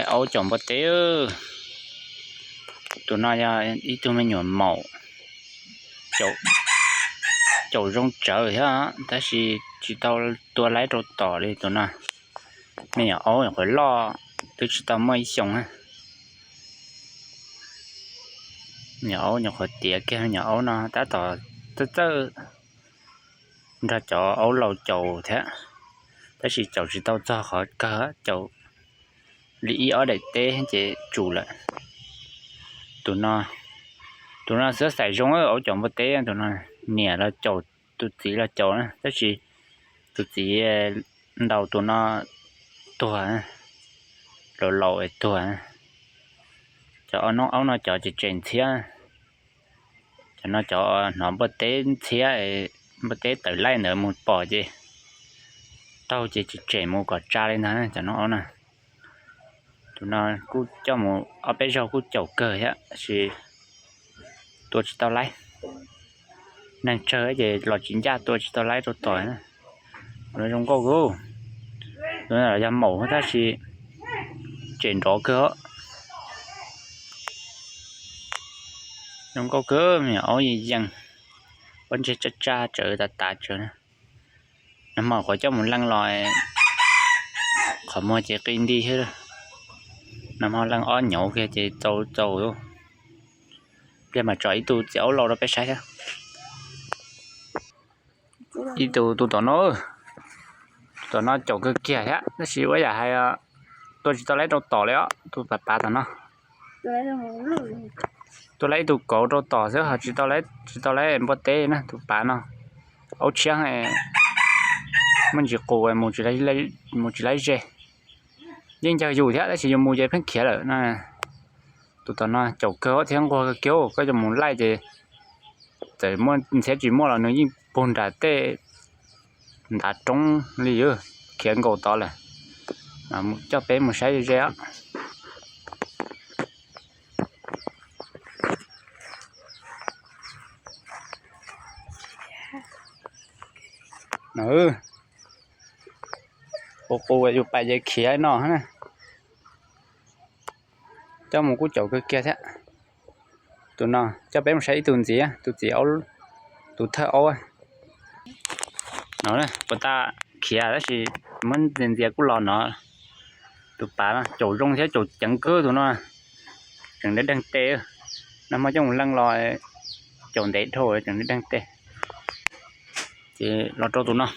Aub caum npua teb. Tus no yog ib tug me nyuam maum, caum zoo tsawv thiab tab sis tsis tau tua laib rau tom li tus no. Me nyuam aub nyuam qhuav loj, twb tsis tau muaj ib xyoos. Me nyuam aub nyuam qhuav tiav kiag me nyuam aub no tab tom txawj txawj nrog cov aub laus caum thiab, tab sis caum tsis tau txog qhov kawg, caum li ib ob daim teb ces tsum lawm. Tus no, tus no xwb xaiv zoo, aub caum npua teb, tus no niam los caum, tus txiv los caum na, tab sis tus txiv ntaus tus no tuag, laus laus es tuag. Cov aub no cov ces tsem ntxhiab, cov no cov hnov npua teb ntxhiab, npua teb tawm laij ntawd mus pom ces taug ces tsem mus kom tsa li ntag cov no aub na. Tus no kuj coj mus ob peb zaug kuj caum kawg thiab tab sis tua tsis tau laib. Neeg tsawg ces los tsis ncaj, tua tsis tau laib rau tom. Tus no zoo nkauj kawg, tus no yog maum tab sis tsem nrov kawg. Zoo nkauj kawg, me nyuam aub yeej yeej, pob ntseg tsaj tsaj tsawv tas tas tsawv. Nag hmo qhuav coj mus leej los, qhov muag ces qi nti thiab. Nag hmo leej ob nyauv kiag ces txaus txaus. Pliag mam tso ib tug txiv aub laus rau peb saib thiab. Ib tug, tus tom no, tus tom no caum kawg kiag thiab tab sis ua yam hais tua tsis tau laib rau tom li os, tus pav pav tom no. Tua laib ib tug kauv rau tom xwb ho tsis tau laib, tsis tau laib npua teb na tus pav no. Aub tshiab, muaj ntsis qus, mus tsis laib ze. Yeej ncaws yus thiab tab sis yus mus ces pheej khiav lawm na. Tus tom no caum kawg thiab nquag kawg kiag, koj yuav mus laij ces txawm muaj ntxhiab tsis muaj los nws yeej puag nram tej ntav roob li, khiav nkaus tod lawm. Coj peb mus saib ze os. Qus qus yus pais ces khiav no na. Coj mus kuj caum kawg kiag thiab. Tus no coj peb mus saib ib tug ntxiv, tus txiv, tus thawj aub no. Puas tas khiav tab sis muab ntxias ntxias kuj los no. Tus pav no caum zoo thiab caum ceev kawg tus no, tseem deeg deeg tes. Nag hmo coj mus leej los caum ntev dhau tseem deeg deeg tes. Ces los rau tus no.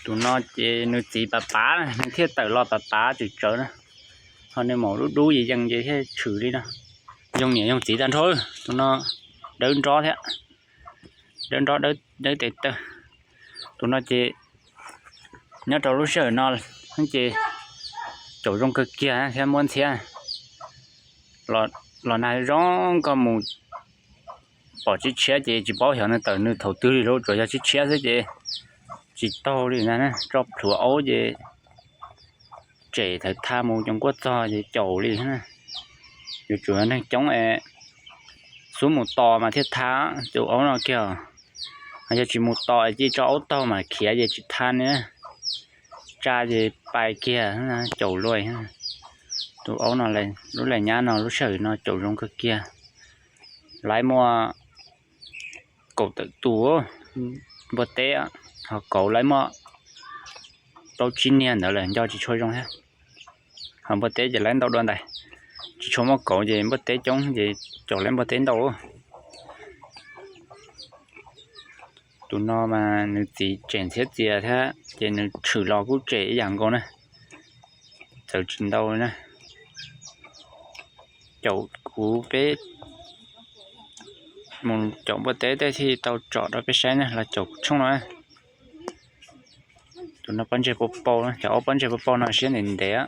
Tus no ces nws txiv pav pav, nws thiaj tawm los pav pav tsis tsawv na. Ho nws maum dub dub yees yees ces thiaj tshwm li no. Yoog niam yoog txiv tag nrho. Tus no dawb nrob thiab, dawb nrob dawb tes taw. Tus no ces nyob rau lub sij hawm no ces caum zoo kawg kiag thiab muab ntxhiab. Los nag zoo nkauj mus pom tshiab tshiab ces tsis paub xyov nws tawm nws thaum twg li lauj, tsuas yog tshiab tshiab xwb ces tsis taug li ntag. Tso plhuav aub ces tsem thawv thaj mus cov nkuaj txog ces caum li. Yuav tsum yog neeg coob es xub mus tos mas thiaj thaj tus aub no kiag. Yog tsis mus tos es cia tso aub taug mas khiav ces tsis thaj na. Tsa ces pais kiag, caum luaj. Tus aub no, lub laj nyab no lub sij hawm no caum zoo kawg kiag. Lawv muaj kaum tawm tus npua teb, ho kauv lawv muaj plaub tsib niag ntawd lawm nco tsis tshua zoo thiab. Ho npua teb ces lawv ntau dua ntais, tsis tshua muaj kauv ces npua teb coob ces caum lawv npua teb ntau. Tus no mas nws txiv tsem ntxhiab txias thiab ces nws tshwm los kuj tsem ib yam nkaus na. Txawv tsis ntau na. Caum kuv peb mus caum npua teb tej thiaj tau tsom rau peb saib na, los caum tshooj no. Tus no pob ntseg pau pau, cov aub pob ntseg pau pau no siab ntev ntev.